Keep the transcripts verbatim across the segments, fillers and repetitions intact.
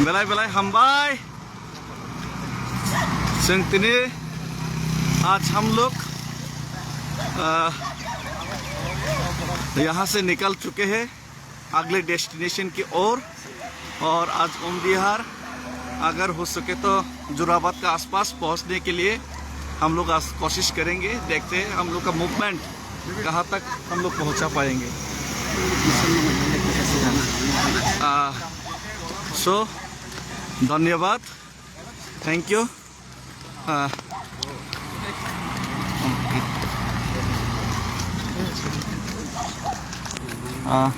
Belai belai hambai. Chwng tini, आज हम लोग, अ, यहाँ से निकल चुके हैं अगले डेस्टिनेशन की ओर। और आज उमदिहार, अगर हो सके तो जोराबाद का आसपास पहुंचने के लिए हम लोग आज कोशिश करेंगे। देखते हैं हम लोग का मूवमेंट कहाँ तक हम लोग पहुंचा पाएंगे। आ, सो, धन्यवाद, थैंक यू। आ, आ,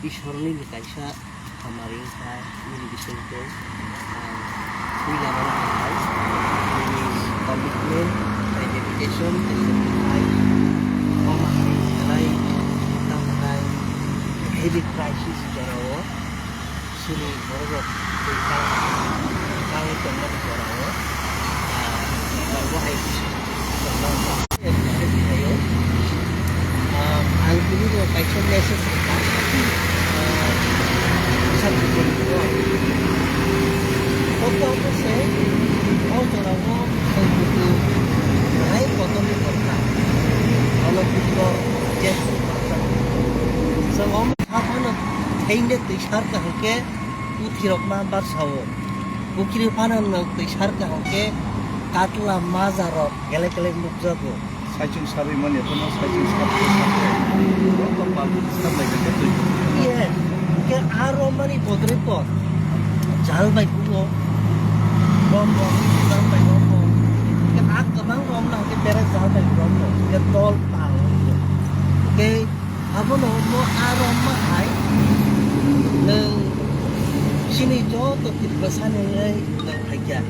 Ishorni ni kaisa hamari wngkha nini bisingtwi, ah, puila rok hai nini commitment tei dedication tei sacrifice omo hai belai tamnai heavy crisis jorao chini bororok twi kang kangwi tongmani jorao, ah, obo hai Ang tini no kaisa message rwkha. Koto obo se o jora o hai kotor ni torka. Ono kutro je. Chwng omo saphano theinde twi sarka hwnkhe puthirok ma bar sao. Pukhiri phano nwng twi sarka hwnkhe katla majarok kelek kelek nukjago. Saichung sarwi mani, etono saichung sarwi mani. Oro to balti disturb lai kha, twi. Iye, ke aro mani bodre to. Jal bai bugo. Rom rom, jal bai rom rom. Ke a kwbang rom na ke bere jal bai rom rom. Ke dol pal. Ke abono mo a rom ma hai. Nwng sini joto Tiprasa ni ngai nang phaikya.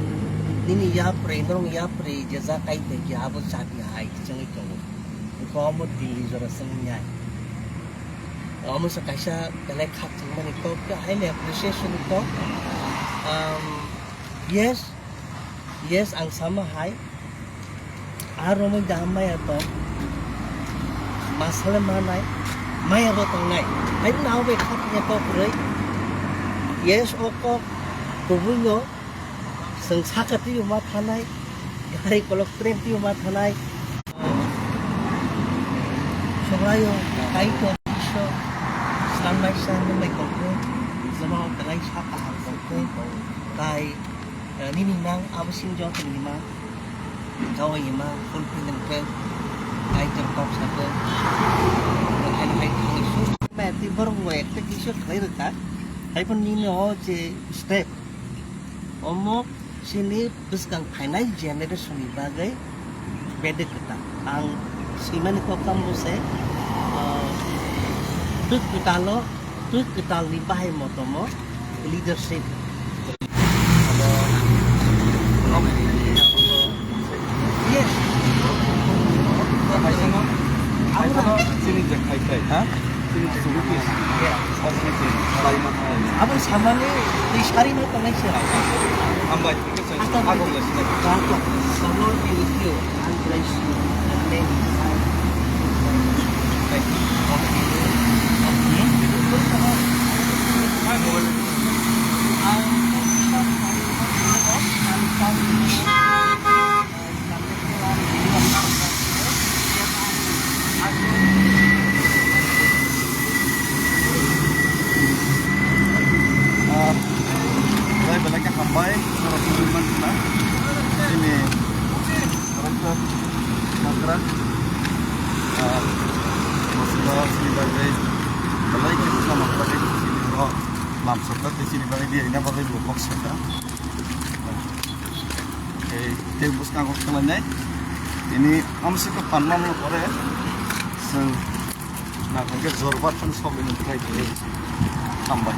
Nini yapre, norong yapre, je ja kai phaikya, abo chabi hai. Chwngwi tongo. Wngkha omo Delhi jora chwngwi nai. Omo se kaisa belai khakchangmani kok, tei highly appreciation ni kok. Um, yes, yes, ang sama hai. A romwi da maya tong. Masale manai. Maya bo tongnai. Hai na obe khakchangya kok rwi. Yes, o kok kubui no. Chwng saka twibo ma thanai, gari kolok train twibo ma thanai. Sobraio Kaitor Isor, slamnaisa nwngnai tongkhe, jemon belai sa kaham tongkhe, tai, eh, nini nang abo sini joto ni ma, jawai ma, fulfill wngkhe, Kaitor kok sakhe, hai hai thangwi su. Mati borok bo ekta kisa khlai rwkha, hai phano nini o je step, Omo chini bwskang phainai generation ni bagwi bedek kwtal. Ang swimani kok tamo se, ah, twk kwtalo, twk kwtal ni bahai motomo leadership. Yes. Kaisa no, kaisa no chini je khai khai, ha? Chini je rupees. Yes. Yes. Abo samani twi sari no tongnai se. Hambai, thank you, sir. Hasta luego. Agok le sinai. God bless you and bless you and may His Ah, belai belai khe hambai, norok tubui mansina. Chini character, sakra, ah, bosongo chini bagwi belai khe bwsa manjak bagwi chini o lam sokha tei chini bagwi rina bagwi bo kok sokha. Tei, tei bwskango khwlainai. Tini amswkhe panma mano pore chwng naithok khe jorbat phano sogwi nuknai tini. Hambai.